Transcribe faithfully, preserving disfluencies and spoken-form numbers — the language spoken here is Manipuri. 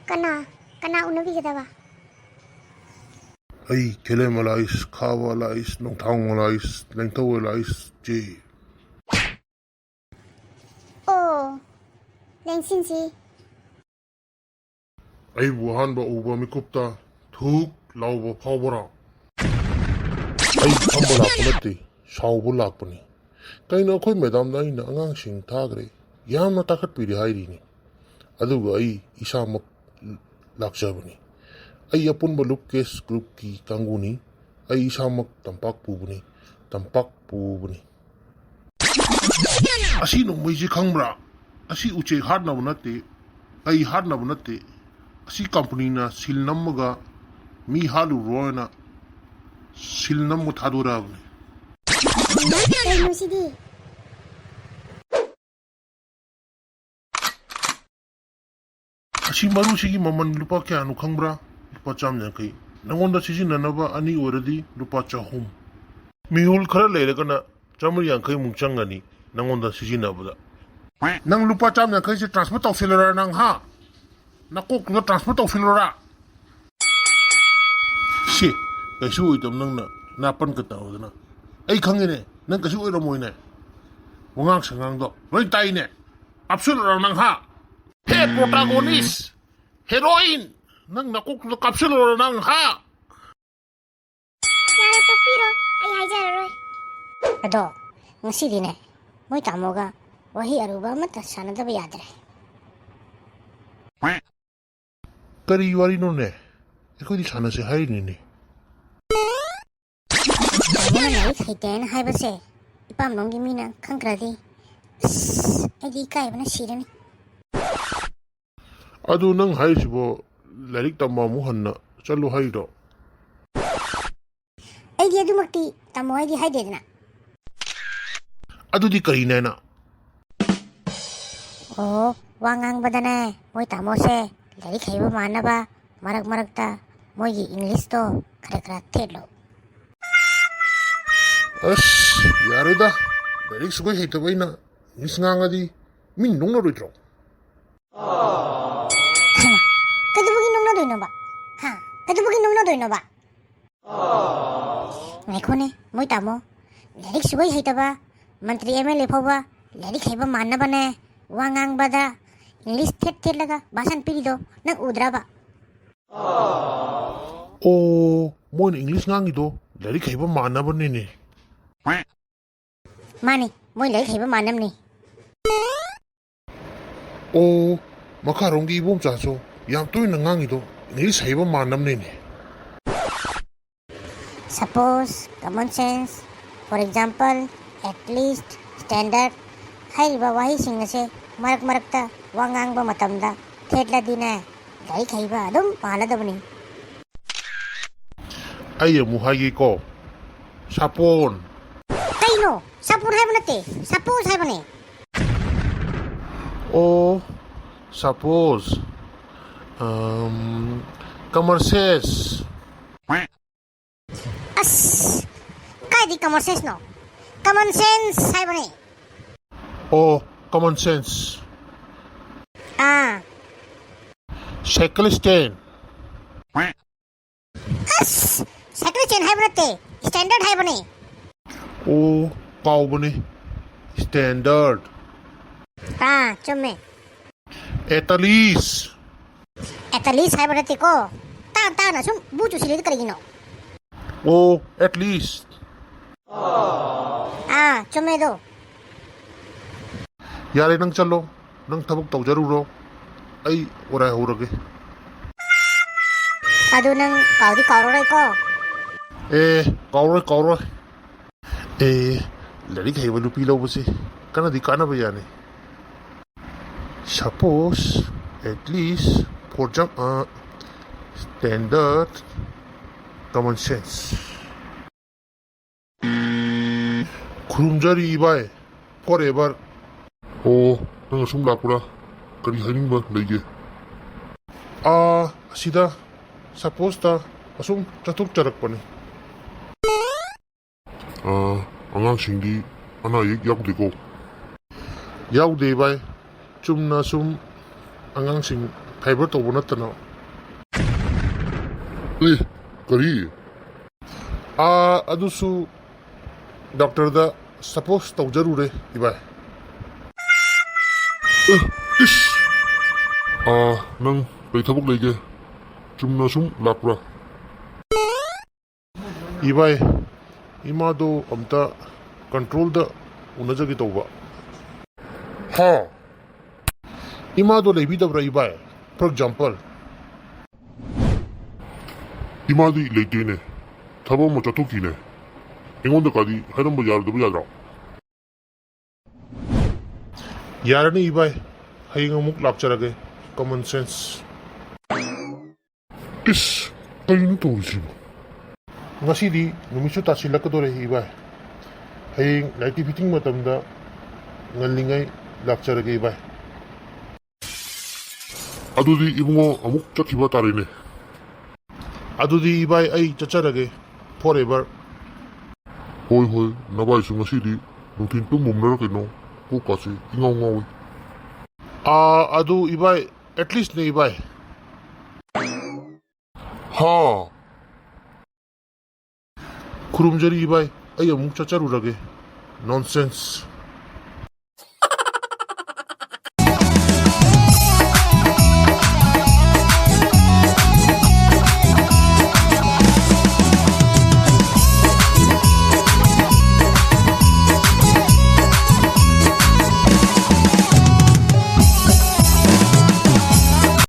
ꯀꯅꯥ? ꯀꯅꯥ ꯎꯅꯕꯤꯒꯗꯕ? ꯑꯩ ꯈꯦꯂꯦꯝ ꯑꯂꯥꯏꯁ, ꯈꯥꯕ ꯑꯂꯥꯏꯁ, ꯅꯣꯡꯊꯥꯡ ꯑꯂꯥꯏꯁ, ꯂꯦꯡꯊꯧ ꯑꯂꯥꯏꯁ ꯆꯦ꯫ ꯑꯣ, ꯂꯦꯡꯁꯤꯟꯁꯤ꯫ ꯑꯩꯕꯨ ꯑꯍꯥꯟꯕ ꯎꯕ ꯃꯤꯀꯨꯞꯇ ꯊꯨꯛ ꯂꯥꯎꯕ ꯐꯥꯎꯕ꯭ꯔꯥ? ꯑꯩ ꯐꯝꯕ ꯂꯥꯛꯄ ꯅꯠꯇꯦ, ꯁꯥꯎꯕ ꯂꯥꯛꯄꯅꯤ꯫ ꯀꯩꯅꯣ, ꯑꯩꯈꯣꯏ ꯃꯦꯗꯥꯝꯗ ꯑꯩꯅ ꯑꯉꯥꯡꯁꯤꯡ ꯊꯥꯈ꯭ꯔꯦ, ꯌꯥꯝꯅ ꯇꯥꯈꯠꯄꯤꯔꯦ ꯍꯥꯏꯔꯤꯅꯤ꯫ ꯑꯗꯨꯒ ꯑꯩ ꯏꯁꯥꯃꯛ ꯂꯥꯛꯆꯕꯅꯤ꯫ ꯑꯩ ꯑꯄꯨꯟꯕ ꯂꯨꯞ ꯀꯦꯁ ꯒ꯭ꯔꯨꯞꯀꯤ ꯀꯥꯡꯕꯨꯅꯤ꯫ ꯑꯩ ꯏꯁꯥꯃꯛ ꯇꯝꯄꯥꯛ ꯄꯨꯕꯅꯤ, ꯇꯝꯄꯥꯛ ꯄꯨꯕꯅꯤ꯫ ꯑꯁꯤ ꯅꯣꯡꯃꯩꯁꯤ ꯈꯪꯕ꯭ꯔꯥ? ꯑꯁꯤ ꯎꯆꯦꯛ ꯍꯥꯠꯅꯕ ꯅꯠꯇꯦ, ꯑꯩ ꯍꯥꯠꯅꯕ ꯅꯠꯇꯦ꯫ ꯑꯁꯤ ꯀꯝꯄꯅꯤꯅ ꯁꯤꯜ ꯅꯝꯃꯒ ꯃꯤ ꯍꯥꯠꯂꯨꯔꯣꯅ ꯁꯤꯜ ꯅꯝꯃ ꯊꯥꯗꯣꯔꯛꯑꯕꯅꯤ꯫ ꯀꯩꯅꯣ ꯁꯤꯗꯤ? ꯑꯁꯤ ꯃꯔꯨꯁꯤꯒꯤ ꯃꯃꯜ ꯂꯨꯄꯥ ꯀꯌꯥꯅꯣ ꯈꯪꯕ꯭ꯔꯥ? ꯂꯨꯄꯥ ꯆꯥꯝ ꯌꯥꯡꯈꯩ꯫ ꯅꯪꯉꯣꯟꯗ ꯁꯤꯖꯤꯟꯅꯅꯕ ꯑꯅꯤ ꯑꯣꯏꯔꯗꯤ ꯂꯨꯄꯥ ꯆꯍꯨꯝ꯫ ꯃꯤꯍꯨꯜ ꯈꯔ ꯂꯩꯔꯒꯅ ꯆꯥꯃꯔꯤ ꯌꯥꯡꯈꯩꯃꯨꯛ ꯆꯪꯒꯅꯤ ꯅꯪꯉꯣꯟꯗ ꯁꯤꯖꯤꯟꯅꯕꯗ꯫ ꯅꯪ ꯂꯨꯄꯥ ꯆꯥꯝ ꯌꯥꯡꯈꯩꯁꯦ transfer ꯇꯧꯁꯤꯜꯂꯣꯔꯥ ꯅꯪ, ꯍꯥ? ꯅꯀꯣꯛꯇꯨꯗ transfer ꯇꯧꯁꯤꯜꯂꯣꯔꯥ? ꯁꯤ, ꯀꯩꯁꯨ ꯑꯣꯏꯗꯕ ꯅꯪꯅ ꯅꯥꯄꯟ ꯀ ꯇꯧꯗꯅ꯫ ꯑꯩ ꯈꯪꯉꯤꯅꯦ, ꯅꯪ ꯀꯩꯁꯨ ꯑꯣꯏꯔꯝꯃꯣꯏꯅꯦ꯫ ꯋꯥꯉꯥꯡ ꯁꯉꯥꯡꯗꯣ ꯂꯣꯏ ꯇꯥꯏꯅꯦ꯫ ꯀꯥꯞꯁꯤꯜꯂꯣꯔꯥ ꯅꯪ, ꯍꯥ? ꯍꯦ protagonist, heroine, ꯅꯪ ꯅꯀꯣꯛꯇꯨꯗ ꯀꯥꯞꯁꯤꯜꯂꯣꯔꯥ ꯅꯪ, ꯍꯥ? ꯌꯥꯔꯦ, ꯇꯣꯛꯄꯤꯔꯣ, ꯑꯩ ꯍꯥꯏꯖꯔꯔꯣꯏ꯫ ꯑꯗꯣ ꯉꯁꯤꯗꯤꯅꯦ, ꯃꯣꯏ ꯇꯥꯃꯣꯒ ꯋꯥꯍꯩ ꯑꯔꯨꯕ ꯑꯃꯠꯇ ꯁꯥꯟꯅꯗꯕ ꯌꯥꯗ꯭ꯔꯦ꯫ ꯀꯔꯤ ꯋꯥꯔꯤꯅꯣꯅꯦ? ꯑꯩꯈꯣꯏꯗꯤ ꯁꯥꯟꯅꯁꯦ ꯍꯥꯏꯔꯤꯅꯤꯅꯦ꯫ ꯇꯥꯃꯣꯅ ꯂꯥꯏꯔꯤꯛ ꯍꯩꯇꯦꯅ ꯍꯥꯏꯕꯁꯦ ꯏꯄꯥꯝꯂꯣꯝꯒꯤ ꯃꯤꯅ ꯈꯪꯈ꯭ꯔꯗꯤ, ꯑꯁ, ꯑꯩꯗꯤ ꯏꯀꯥꯏꯕꯅ ꯁꯤꯔꯅꯤ꯫ ꯑꯗꯨ ꯅꯪ ꯍꯥꯏꯔꯤꯁꯤꯕꯣ ꯂꯥꯏꯔꯤꯛ ꯇꯝꯕ ꯑꯃꯨꯛ ꯍꯟꯅ ꯆꯠꯂꯨ ꯍꯥꯏꯔꯤꯔꯣ? ꯑꯩꯗꯤ ꯑꯗꯨꯃꯛꯇꯤ ꯇꯥꯃꯣ ꯍꯣꯏꯗꯤ ꯍꯥꯏꯗꯦꯗꯅ꯫ ꯑꯗꯨꯗꯤ ꯀꯔꯤꯅꯦꯅ? ꯑꯣ, ꯋꯥ ꯉꯥꯡꯕꯗꯅꯦ, ꯃꯣꯏ ꯇꯥꯃꯣꯁꯦ ꯂꯥꯏꯔꯤꯛ ꯍꯩꯕ ꯃꯥꯟꯅꯕ ꯃꯔꯛ ꯃꯔꯛꯇ ꯃꯣꯏꯒꯤ ꯏꯪꯂꯤꯁꯇꯣ ꯈꯔ ꯈꯔ ꯊꯦꯠꯂꯣ꯫ ꯑꯁ, ꯌꯥꯔꯣꯏꯗ꯫ ꯂꯥꯏꯔꯤꯛ ꯁꯨꯡꯍꯩ ꯍꯩꯇꯕ ꯑꯩꯅ ꯏꯪꯂꯤꯁ ꯉꯥꯡꯉꯗꯤ ꯃꯤꯅ ꯅꯣꯛꯅꯔꯣꯏꯗ꯭ꯔꯣ? ꯍꯩꯃꯥ, ꯀꯩꯗꯧꯕꯒꯤ ꯅꯣꯛꯅꯗꯣꯏꯅꯣꯕ? ꯉꯥꯏꯈꯣꯅꯦ, ꯃꯣꯏ ꯇꯥꯃꯣ, ꯂꯥꯏꯔꯤꯛ ꯁꯨꯡꯍꯩ ꯍꯩꯇꯕ ꯃꯟꯇ꯭ꯔꯤ ꯑꯦꯝ ꯑꯦꯜ ꯑꯦ ꯐꯥꯎꯕ ꯂꯥꯏꯔꯤꯛ ꯍꯩꯕ ꯃꯥꯟꯅꯕꯅꯦ ꯋꯥ ꯉꯥꯡꯕꯗ ꯏꯪꯂꯤꯁ ꯊꯦꯠ ꯊꯦꯠꯂꯒ ꯚꯥꯁꯟ ꯄꯤꯔꯤꯗꯣ ꯅꯪ ꯎꯗ꯭ꯔꯕ? ꯑꯣ, ꯃꯣꯏꯅ ꯏꯪꯂꯤꯁ ꯉꯥꯡꯉꯤꯗꯣ ꯂꯥꯏꯔꯤꯛ ꯍꯩꯕ ꯃꯥꯟꯅꯕꯅꯤꯅꯦ꯫ ꯃꯥꯅꯤ, ꯃꯣꯏ ꯂꯥꯏꯔꯤꯛ ꯍꯩꯕ ꯃꯥꯟꯅꯕꯅꯤ꯫ ꯑꯣ, ꯃꯈꯥꯔꯣꯝꯒꯤ ꯏꯕꯣꯝꯆꯥꯁꯨ ꯌꯥꯝ ꯇꯣꯏꯅ ꯉꯥꯡꯉꯤꯗꯣ ꯏꯪꯂꯤꯁ ꯍꯩꯕ ꯃꯥꯟꯅꯕꯅꯤꯅꯦ꯫ Suppose, common sense, for example, at least, standard ꯍꯥꯏꯔꯤꯕ ꯋꯥꯍꯩꯁꯤꯡ ꯑꯁꯦ ꯃꯔꯛ ꯃꯔꯛꯇ ꯋꯥ ꯉꯥꯡꯕ ꯃꯇꯝꯗ ꯊꯦꯠꯂꯗꯤꯅꯦ, ꯂꯥꯏꯔꯤꯛ ꯍꯩꯕ ꯑꯗꯨꯝ ꯃꯥꯜꯂꯗꯕꯅꯤ꯫ ꯑꯩ ꯑꯃꯨꯛ ꯍꯥꯏꯒꯦꯀꯣ, ꯁꯥꯄꯣꯟ꯫ ꯀꯩꯅꯣ? ꯁꯥꯄꯣꯟ ꯍꯥꯏꯕ ꯅꯠꯇꯦ, ꯁꯄꯣꯁ ꯍꯥꯏꯕꯅꯦ꯫ ꯑꯣ, ꯁꯄꯣꯁ꯫ ꯀꯃꯔꯁꯦꯁ꯫ ꯑꯁ, ꯀꯥꯏꯗꯤ ꯀꯃꯔꯁꯦꯁꯅꯣ? ꯀꯃꯟ ꯁꯦꯟꯁ ꯍꯥꯏꯕꯅꯦ꯫ Oh, common sense. Ah. Cycle stand. ꯑꯁ, ꯁꯥꯏꯀꯜ ꯁ꯭ꯇꯦꯟ ꯍꯥꯏꯕ ꯅꯠꯇꯦ, ꯁ꯭ꯇꯦꯟꯗꯔꯗ ꯍꯥꯏꯕꯅꯦ꯫ ꯑꯣ, ꯀꯥꯎꯕꯅꯦ꯫ ꯁ꯭ꯇꯦꯟꯗꯔꯗ꯫ ꯑꯥ, ꯆꯨꯝꯃꯦ꯫ ꯑꯦꯇꯂꯤꯁ꯫ ꯑꯦꯇꯂꯤꯁ ꯍꯥꯏꯕ ꯅꯠꯇꯦꯀꯣ꯫ ꯇꯥ ꯇꯥꯅ ꯁꯨꯝ ꯕꯨ ꯆꯨꯁꯤꯜꯂꯤꯗꯤ ꯀꯔꯤꯒꯤꯅꯣ? ꯑꯣ, ꯑꯦꯠꯂꯤꯁ꯫ ꯑꯥ, ꯆꯨꯝꯃꯦ ꯑꯗꯣ꯫ ꯌꯥꯔꯦ, ꯅꯪ ꯆꯠꯂꯣ꯫ ꯅꯪ ꯊꯕꯛ ꯇꯧꯖꯔꯨꯔꯣ꯫ ꯑꯩ ꯑꯣꯔꯥꯏ ꯍꯧꯔꯒꯦ꯫ ꯑꯗꯨ ꯅꯪ ꯀꯥꯎꯗꯤ ꯀꯥꯎꯔꯔꯣꯏꯀꯣ? ꯑꯦ, ꯀꯥꯎꯔꯣꯏ, ꯀꯥꯎꯔꯣꯏ꯫ ꯑꯦ, ꯂꯥꯏꯔꯤꯛ ꯍꯩꯕ ꯅꯨꯄꯤ ꯂꯧꯕꯁꯦ ꯀꯥꯟꯅꯗꯤ ꯀꯥꯟꯅꯕ ꯌꯥꯅꯤ꯫ Suppose, at least, for example, standard, common sense. ꯈꯨꯔꯨꯝꯖꯔꯤ ꯏꯕꯥꯏ, forever꯫ ꯑꯣ, ꯅꯪ ꯑꯁꯨꯝ ꯂꯥꯛꯄ꯭ꯔꯥ? ꯀꯔꯤ ꯍꯥꯏꯅꯤꯡꯕ ꯂꯩꯒꯦ? ꯑꯥ, ꯑꯁꯤꯗ ꯁꯄꯣꯁꯇ ꯑꯁꯨꯝ ꯆꯠꯊꯣꯛꯆꯔꯛꯄꯅꯤ꯫ ꯑꯥ, ꯑꯉꯥꯡꯁꯤꯡꯗꯤ ꯑꯅꯥ ꯑꯌꯦꯛ ꯌꯥꯎꯗꯦꯀꯣ? ꯌꯥꯎꯗꯦ ꯏꯕꯥꯏ, ꯆꯨꯝꯅ ꯁꯨꯝ ꯑꯉꯥꯡꯁꯤꯡ ꯐꯦꯚꯔ ꯇꯧꯕ ꯅꯠꯇꯅ꯫ ꯑꯦ, ꯀꯔꯤ? ꯑꯥ, ꯑꯗꯨꯁꯨ ꯗꯣꯛꯇꯔꯗ ꯁꯄꯣꯁ ꯇꯧꯖꯔꯨꯔꯦ, ꯏꯕꯥꯏ꯫ ꯑꯦ, ꯏꯁ! ꯑꯥ, ꯅꯪ ꯀꯩ ꯊꯕꯛ ꯂꯩꯒꯦ? ꯆꯨꯝꯅ ꯁꯨꯝ ꯂꯥꯛꯄ꯭ꯔꯥ? ꯏꯕꯥꯏ, ꯏꯃꯥꯗꯣ ꯑꯝꯇ ꯀꯟꯇ꯭ꯔꯣꯜꯗ ꯎꯅꯖꯒꯦ ꯇꯧꯕ꯫ ꯍꯥ? ꯏꯃꯥꯗꯣ ꯂꯩꯕꯤꯗꯕ꯭ꯔꯥ, ꯏꯕꯥꯏ? For example, ꯏꯃꯥꯗꯤ ꯂꯩꯇꯦꯅꯦ, ꯊꯕꯛ ꯑꯃ ꯆꯠꯊꯣꯛꯈꯤꯅꯦ꯫ ꯑꯩꯉꯣꯟꯗ ꯀꯥꯗꯤ ꯍꯥꯏꯔꯝꯕ ꯌꯥꯔꯣꯏꯗꯕ ꯌꯥꯗ꯭ꯔꯣ? ꯌꯥꯔꯅꯤ, ꯏꯕꯥꯏ, ꯍꯌꯦꯡ ꯑꯃꯨꯛ ꯂꯥꯛꯆꯔꯒꯦ꯫ Common sense. ꯏꯁ, ꯀꯩꯅꯣ ꯇꯧꯔꯤꯁꯤꯕꯣ? ꯉꯁꯤꯗꯤ ꯅꯨꯃꯤꯠꯁꯨ ꯇꯥꯁꯤꯜꯂꯛꯀꯗꯣꯔꯦ, ꯏꯕꯥꯏ꯫ ꯍꯌꯦꯡ ꯅꯥꯏꯇꯤ ꯐꯤꯠꯇꯤꯡ ꯃꯇꯝꯗ ꯉꯜꯂꯤꯉꯩ ꯂꯥꯛꯆꯔꯒꯦ, ꯏꯕꯥꯏ꯫ ꯑꯗꯨꯗꯤ ꯏꯕꯨꯡꯉꯣ ꯑꯃꯨꯛ ꯆꯠꯈꯤꯕ ꯇꯥꯔꯦꯅꯦ꯫ ꯑꯗꯨꯗꯤ ꯏꯕꯥꯏ, ꯑꯩ ꯆꯠꯆꯔꯒꯦ, forever꯫ ꯍꯣꯏ, ꯍꯣꯏ, ꯅꯕꯥꯏꯁꯨ ꯉꯁꯤꯗꯤ ꯅꯨꯡꯊꯤꯜ ꯇꯨꯝꯃꯨꯕꯅꯔ ꯀꯩꯅꯣ, ꯀꯣꯛꯀꯥꯁꯦ ꯏꯉꯥꯎ ꯉꯥꯎꯏ꯫ ꯑꯥ, ꯑꯗꯨ ꯏꯕꯥꯏ, at least ꯅꯦ, ꯏꯕꯥꯏ꯫ ꯍꯥ? ꯈꯨꯔꯨꯝꯖꯔꯤ, ꯏꯕꯥꯏ, ꯑꯩ ꯑꯃꯨꯛ ꯆꯠꯆꯔꯨꯔꯒꯦ꯫ Nonsense꯫